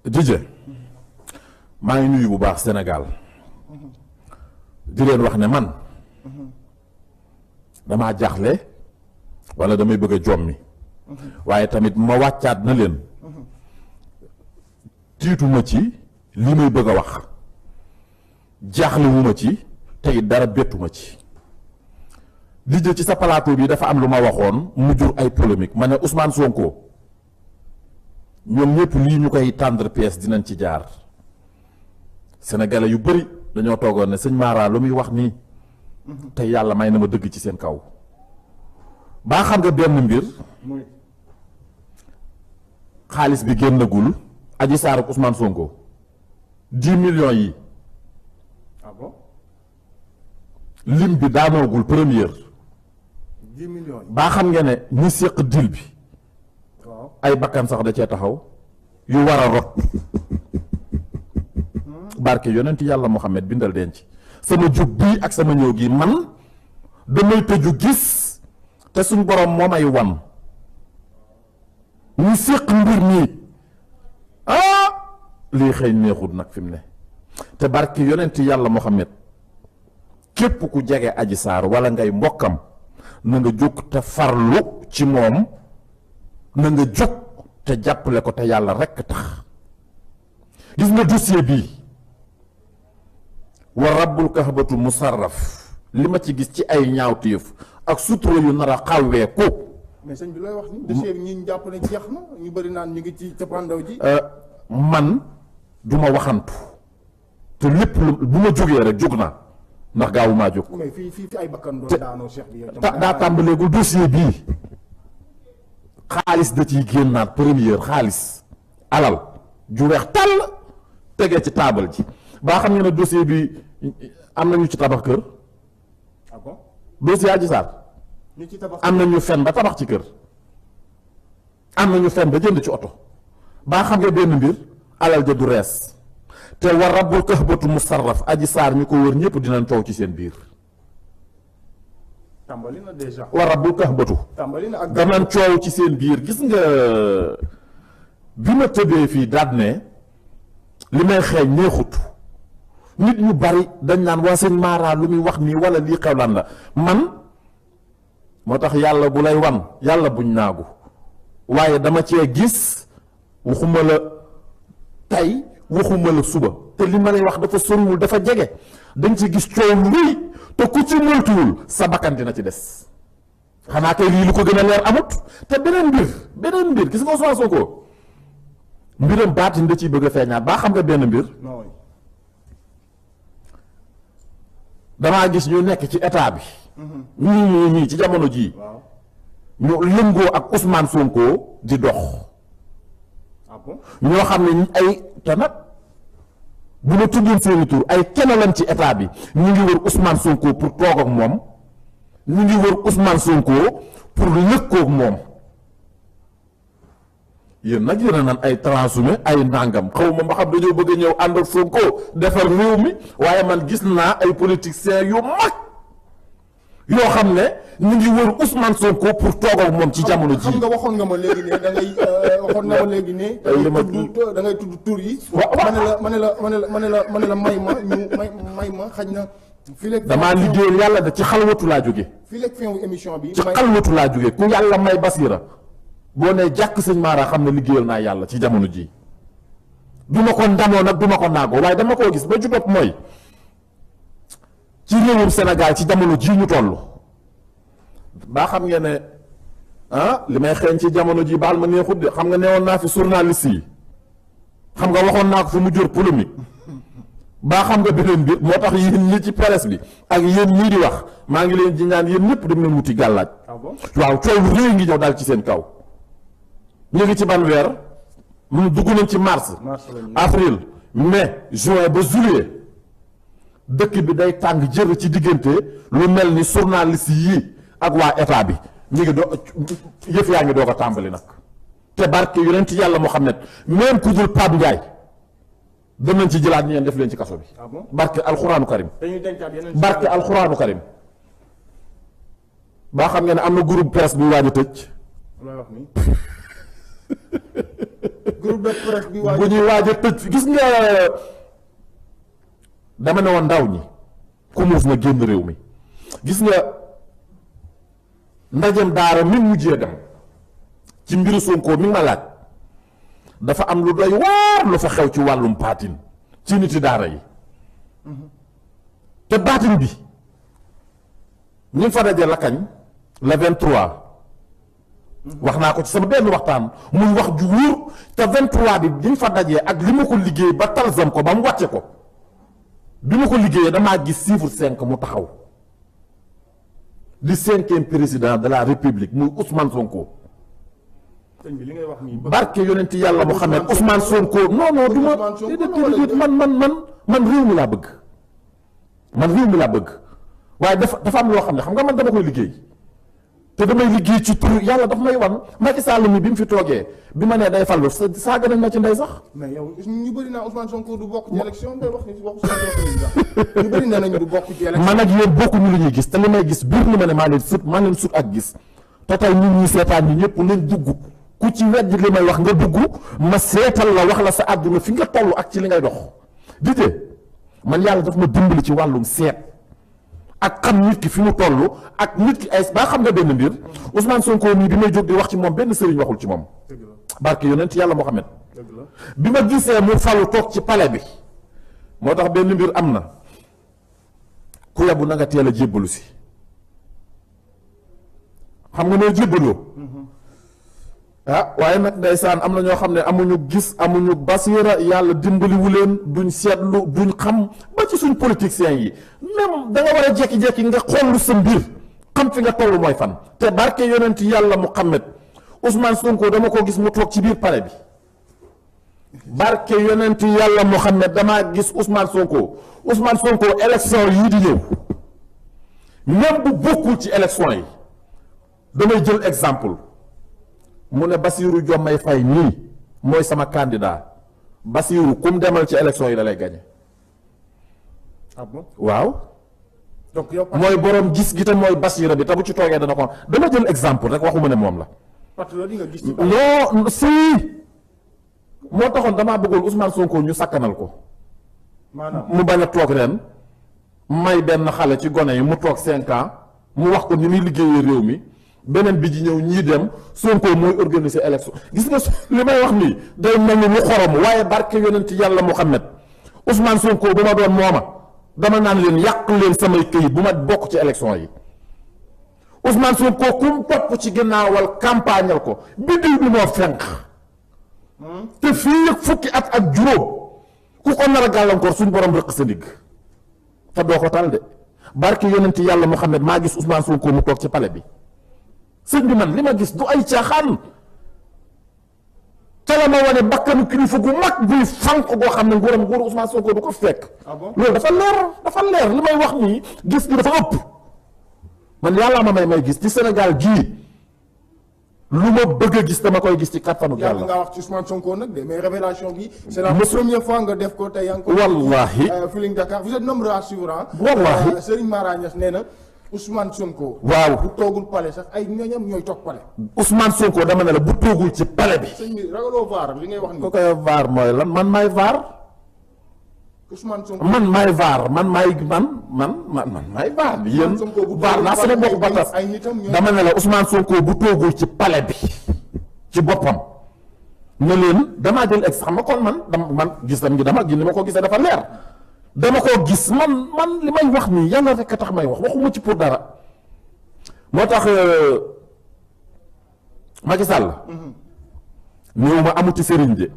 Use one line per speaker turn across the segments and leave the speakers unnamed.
Didier maa ngi nuyu bu baax Sénégal di leen wax ne man damaa jaaxle wala damay bëgg a jommi waaye tamit ma wàccaat na leen tiituma ci li may bëgg a wax jaaxlewuma ci tey dara bettuma ci Didier ci sa plateau bi dafa am lu ma waxoon mu jur ay polémique ma ne Ousmane Sonko ñoom ñëpp lii ñu koy tendre pièce dinañ ci jaar sénégalais yu bëri dañoo toogoon ne sëñ Mara lu muy wax nii te yàlla may na ma dëgg ci seen kaw baa xam nga benn mbir xaalis bi génnagul Adji Sarr ak Ousmane Sonko 10 millions yi lim bi daanoogul première
10 millions yi
baa xam nga ne ñi séq dil bi ay bakkan sax da cee taxaw yu war a rot barke yonent yàlla Muhammad bindal denc sama jug bii ak sama ñëw gi man damay tëju gis te suñ borom moo may wan ñu séq mbir nii lii xëy neexut nag fi mu ne te barke yonent yàlla Muhammad képp ku jege Adji Sarr wala ngay mbokkam na nga jóg te farlu ci moom na nga jóg te jàppale ko te yàlla rekk tax gis nga dossier bii wa rabbul kahbatu musarraf li ma ci gis ci ay ñaawteef ak sutura yu nar a xawwee ko
mais sëñ bi looy wax ni dossier bi ñi jàpp ne jeex na ñu bëri naan ñu ngi ci cappaandaw ji
man du ma waxantu te lépp lu bu ma jógee rek jóg naa ndax gaawumaa jóg
mais fii ay bakkan doon daanoo Cheikh bi
daa tàmbaleegul dossier bii xaalis da ciy génnaat première xaalis alal ju weex tàll tegee ci taabal ji baa xam nga ne dossier bi am na ñu ci tabax kër
ah bon
dossier Adji Sarr
ñu ci tabax
am na ñu fen ba tabax ci kër am na ñu fen ba jënd ci oto baa xam nga benn mbir alal ja du rees te war rabbul kahbatu musarraf Adji Sarr ñu ko wër ñëpp dinañ coow ci seen biir
tàmbali na déjà
war rabbul kahbatu
tàmbali na ak
danañ coow ci seen biir gis nga bi ma tëddee fii daat ne li may xeeñ neexut nit ñu bari dañ naan waa sëñ Mara lu muy wax nii wala lii xew lan la man moo tax yàlla bu lay wan yàlla buñ naagu waaye dama cee gis waxuma la tey waxuma la suba te li ma lay wax dafa soriwul dafa jege dañ ci gis coow lu rëy te ku ci moytuwul sa bakkan dina ci des xanaa kay lii lu ko gën a leer amut te beneen mbir gis nga Ousmane Sonko mbiram baatin da ciy bëgg a feeñaat baa xam nga benn mbir damaa gis ñu nekk ci état bi ñii ci jamono jii ñu lëngoo ak Ousmane Sonko di dox ñoo xam ne ay te nag bu ma tuddoon seeni tur ay kenn lañ ci état bi ñu ngi wër Ousmane Sonko pour toog ak moom ñu ngi wër Ousmane Sonko pour lëkkoo ak moom yéen nag yéen a naan ay transhumé ay ndàngam xaw ma xam dañoo bëgg a ñëw ànd ak Sonko defar réew mi waaye man gis naa ay politiciens yu mag yoo xam ne ñu ngi wër Ousmane Sonko pour toog ak moom ci jamono ji.
xam nga waxoon nga ma léegi ne da ngay waxoon nga ma léegi ne. da ngay tudd tur yi. ma ne la may ma xañ na. fii léegi
damaa liggéeyal yàlla de ci xalwatu laa jóge.
fii léegi fin émission bi.
ci xalwatu laa jóge ku yàlla may basira boo nee jàkk sëñ Mara xam ne liggéeyal naa yàlla ci jamono ji du ma ko ndamoo nag du ma ko naagoo waaye dama koo gis ba ju bopp mooy ci réewum Sénégal ci jamono ji ñu toll baa xam ngeen ne li may xeeñ ci jamono ji baal ma neexut de xam nga neewoon naa fi journaliste yi xam nga waxoon naa ko fi mu jur polémique baa xam nga beneen bi moo tax yéen ñi ci presse bi ak yéen ñii di wax maa ngi leen di ñaan yéen ñëpp dem leen wuti gàllaaj waaw coow lu réy ngi ñëw daal ci seen kaw ñu ngi ci ban weer mu dugg nañ ci mars avril mai juin ba juillet dëkk bi day tàng jër ci diggante lu mel ni journaliste yii ak waa état bi ñu ngi doo yëf yaa ngi doo ko tàmbali nag te barke yonent yàlla Muhammad même ku dul Pape Ndiaye danañ ci jëlaat ñeen def leen ci kaso bi barke alxuraanu karim barke alxuraanu karim baa xam nga ne am na groupe presse bu waaj a tëj
groupe de presse bi
bu ñuy waaj a tëj fi gis nga dama ne woon ndaw ñi ku muus na génn réew mi gis nga ndajem daara mi mujjee dem ci mbiru Sonko mi ma laaj dafa am lu doy waar lu fa xew ci wàllum baatin ci niti daara yi te baatin bi ñu ngi fa daje la kañ le 23 wax naa ko ci sama benn waxtaan muy wax ju wóor te 23 bi bi ñu fa dajee ak li ma ko liggéey ba talsam ko ba mu wàcce ko bi ma ko liggéeyee damaa gis chiffre 5 mu taxaw di 5e président de la république muy Ousmane Sonko.
sëñ bi li ngay wax nii.
barke yonenti yàlla Muhammad Ousmane Sonko non non du ma déedéet man réew mi laa bëgg man réew mi laa bëgg waaye dafa am loo xam ne xam nga man dama koy liggéey te damay liggéey ci tur yàlla daf may wan Macky Sall mi bi mu fi toogee bi ma nee day fallu saaga nañ ma ci ndey sax.
mais yow ñu bëri naa Ousmane Sonko du bokk ci élection ngay wax ni waxu président ñu bëri nee nañu du bokk ci élection.
man ak yéen bokkuñu lu ñuy gis te li may gis biir li ma ne maa leen sut ak gis te tey ñun ñi seetaan ñi ñëpp nañ dugg ku ci wedd li may wax nga dugg ma seetal la wax la sa àdduna fi nga toll ak ci li ngay dox dite man yàlla daf ma dimbali ci wàllum seet ak xam nit ki fi mu toll ak nit ki ay ba xam nga benn mbir Ousmane Sonko mii bi may jóg di wax ci moom benn sëriñ waxul ci moom barke yonent yàlla Muhammad bi ma gisee mu falu toog ci palais bi moo tax benn mbir am na ku yabu na nga teel a jébbalu si xam nga noo jébbaloo waaye nag ndeysaan am na ñoo xam ne amuñu gis amuñu basiira yàlla dimbaliwu leen duñ seetlu duñ xam ba ci suñ politiciens yi même da nga war a jekki-jekki nga xool sa mbir xam fi nga toll mooy fan te barke yonent yàlla Muhammad Ousmane Sonko dama ko gis mu toog ci biir palais bi barke yonent yàlla Muhammad damaa gis Ousmane Sonko élection yii di ñëw même bu bokkul ci élection yi damay jël exemple mu ne Bassirou Diomaye Faye nii mooy sama candidat Bassirou kum demal ci élection yi da lay gagné.
ah bon
waaw.
donc yow
mooy borom gis gi te mooy Bassirou bi te bu ci toogee dana ko dama jël exemple rek waxuma ne moom la.
patriote yi nga gis ci
non si moo taxoon damaa bëggoon Ousmane Sonko ñu sakkanal ko.
maanaam
mu bañ a toog ren may benn xale ci gone yi mu toog 5 ans mu wax ko ni muy liggéeyee réew mi. beneen bi ji ñëw ñii dem Sonko mooy organiser élection gis nga li may wax nii day mel ni lu xorom waaye barke yonent yàlla Muhammad Ousmane Sonko bu ma doon mooma dama naan leen yàq leen samay këyit bu ma bokk ci élection yi Ousmane Sonko kum topp ci ginnaawal campagnal ko biddiw bi moo fenq te fii ak fukki at ak juróom ku ko nar a gàllankoor suñ borom rëq sa digg te doo ko tal de barke yonent yàlla Muhammad maa gis Ousmane Sonko mu toog ci palais bi sëñ bi man li ma gis du ay caaxaan te la ma wane bakkanu kilifa gu mag buy fànq goo xam ne nguuru Ousmane Sonko du ko fekk. loolu dafa leer li may wax nii gis gi dafa ëpp man yàlla ma may gis ci Sénégal gii lu ma bëgg a gis dama koy gis ci kàttanu yàlla.
nga wax ci Ousmane Sonko nag de mais révélation bi c'est la première fois nga def ko tey yaa ngi ko.
wallaahi
Feeling Dakar vous êtes nombreux à suivre.
wallaahi
Serigne Mara Niass nee na. Ousmane Sonko.
waaw
bu toogul palais sax ay ñooñam ñooy toog palais.
Ousmane Sonko dama ne la bu toogul ci palais bi.
sëñ bi ragaloo vaar li ngay wax nii.
ko koy vaar mooy lan man maay vaar.
Ousmane Sonko
man maay vaar man maay vaar. yéen vaar naa sama bopp ba tas dama ne la Ousmane Sonko bu toogul ci palais bi ci boppam. ne leen damaa jël ex xam nga kon man gisam gi dama gi ni ma ko gisee dafa leer. dama koo gis man li may wax nii yàlla rek a tax may waxuma ci pour dara moo tax Macky Sall néew ma amu ci sëriñ de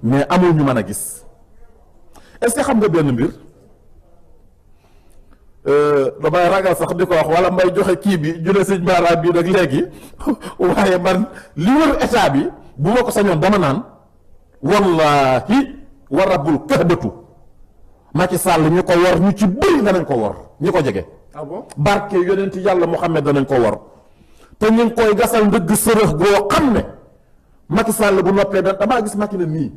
mais amul ñu mën a gis est-ce que xam nga benn mbir damay ragal sax di ko wax wala may joxe kii bi jule sëñ Mara bii nag léegi waaye man li wër état bi bu ma ko sañoon dama naan wallahi wa rabbul kahbatu Macky Sall ñu ko wor ñu ci bëri danañ ko wor ñi ko jege.
ah bon
barke yonent yàlla Muhammad danañ ko wor te ñu ngi koy gasal ndëgg sërëx goo xam ne Macky Sall bu noppee damaa gis Macky ne nii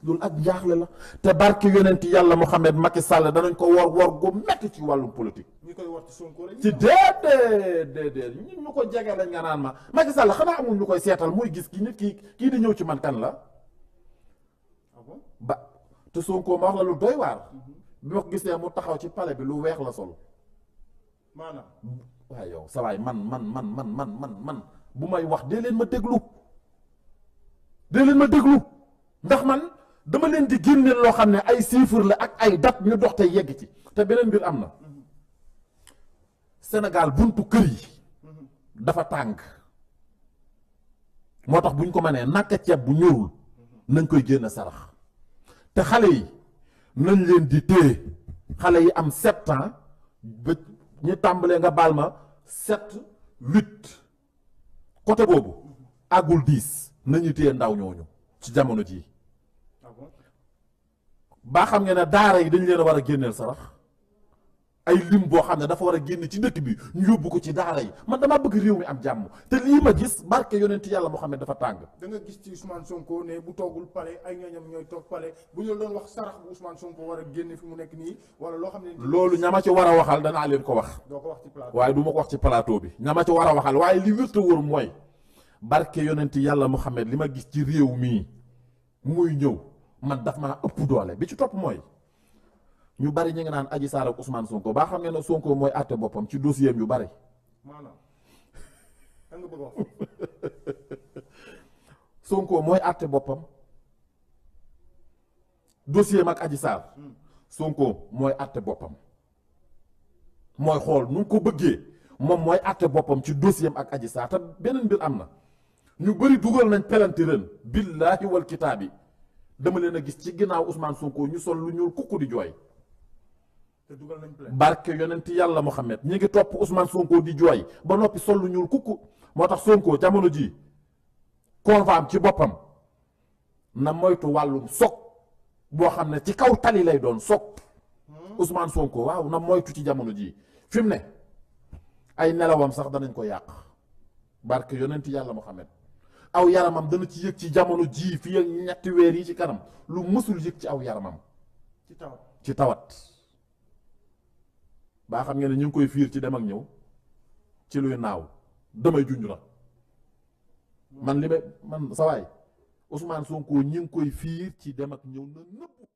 loolu ak jaaxle la te barke yonent yàlla Muhammad Macky Sall danañ ko wor gu metti ci wàllum politique.
ñi koy wor ci Sonko rek.
ci déedéet ñun ñu ko jege lañ nga naan ma Macky Sall xanaa amul ñu koy seetal muy gis ki nit kii di ñëw ci man kan la ba te Sonko ma wax la lu doy waar bi ma ko gisee mu taxaw ci palais bi lu weex la sol
maanaam
waaye yow sa waay man bu may wax dee leen ma déglu ndax man dama leen di génneel loo xam ne ay chiffres la ak ay date ñu dox te yegg ci te beneen mbir am na Sénégal buntu kër yi dafa tàng moo tax bu ñu ko mënee naka ceeb bu ñorul nañ koy génn sarax te xale yi nañ leen di téye xale yi am 7 ans ba ñu tàmbalee nga baal ma 7 8 côté boobu àggul 10 nañu téye ndaw ñooñu ci jamono jii baa xam ngeen ne daara yi dañ leen a war a génneel sarax ay lim boo xam ne dafa war a génn ci dëkk bi ñu yóbbu ko ci daara yi man damaa bëgg réew mi am jàmm te lii ma gis barke yonent yàlla moo xam ne dafa tàng.
da nga gis ci Ousmane Sonko ne bu toogul palais ay ñooñam ñooy toog palais bu ñu doon wax sarax bu Ousmane Sonko war a génne fi mu nekk nii wala loo xam ne.
loolu ñama ci war a waxal danaa leen ko wax.
doo ko wax ci plateau
waaye du ma ko wax ci plateau bi ñama ci war a waxal waaye li wér te wóor mooy barke yonent yàlla Muhammad li ma gis ci réew mii muy ñëw man daf maa ëpp doole bi ci topp mooy. ñu bari ñu ngi naan Adji Sarr ak Ousmane Sonko baa xam ngeen ne Sonko mooy àtte boppam ci dossier yu bari.
maanaam da nga bëgg wax.
Sonko mooy àtte boppam dossier am ak Adji Sarr. Sonko mooy àtte boppam mooy xool nu ko bëggee moom mooy àtte boppam ci dossier am ak Adji Sarr te beneen mbir am na ñu bari dugal nañ pelanti ren billaahi wal kitaabi dama leen a gis ci ginnaaw Ousmane Sonko ñu sol lu ñuul kukku di jooy.
te dugal nañ plainte
barke yonent yàlla Muhammad ñi ngi topp Ousmane Sonko di jooy ba noppi sol lu ñuul kukku moo tax Sonko jamono ji convam ci boppam na moytu wàllum soog boo xam ne ci kaw tali lay doon soog Ousmane Sonko waaw na moytu ci jamono ji fi mu ne ay nelawam sax danañ ko yàq barke yonent yàlla Muhammad aw yaramam dana ci yëg ci jamono ji fii ak ñetti weer yi ci kanam lu mësul yëg ci aw yaramam ci tawat baa xam ngeen ne ñu ngi koy fiir ci dem ak ñëw ci luy naaw damay junj la man li may man sa waay Ousmane Sonko ñu ngi koy fiir ci dem ak ñëw na nëpp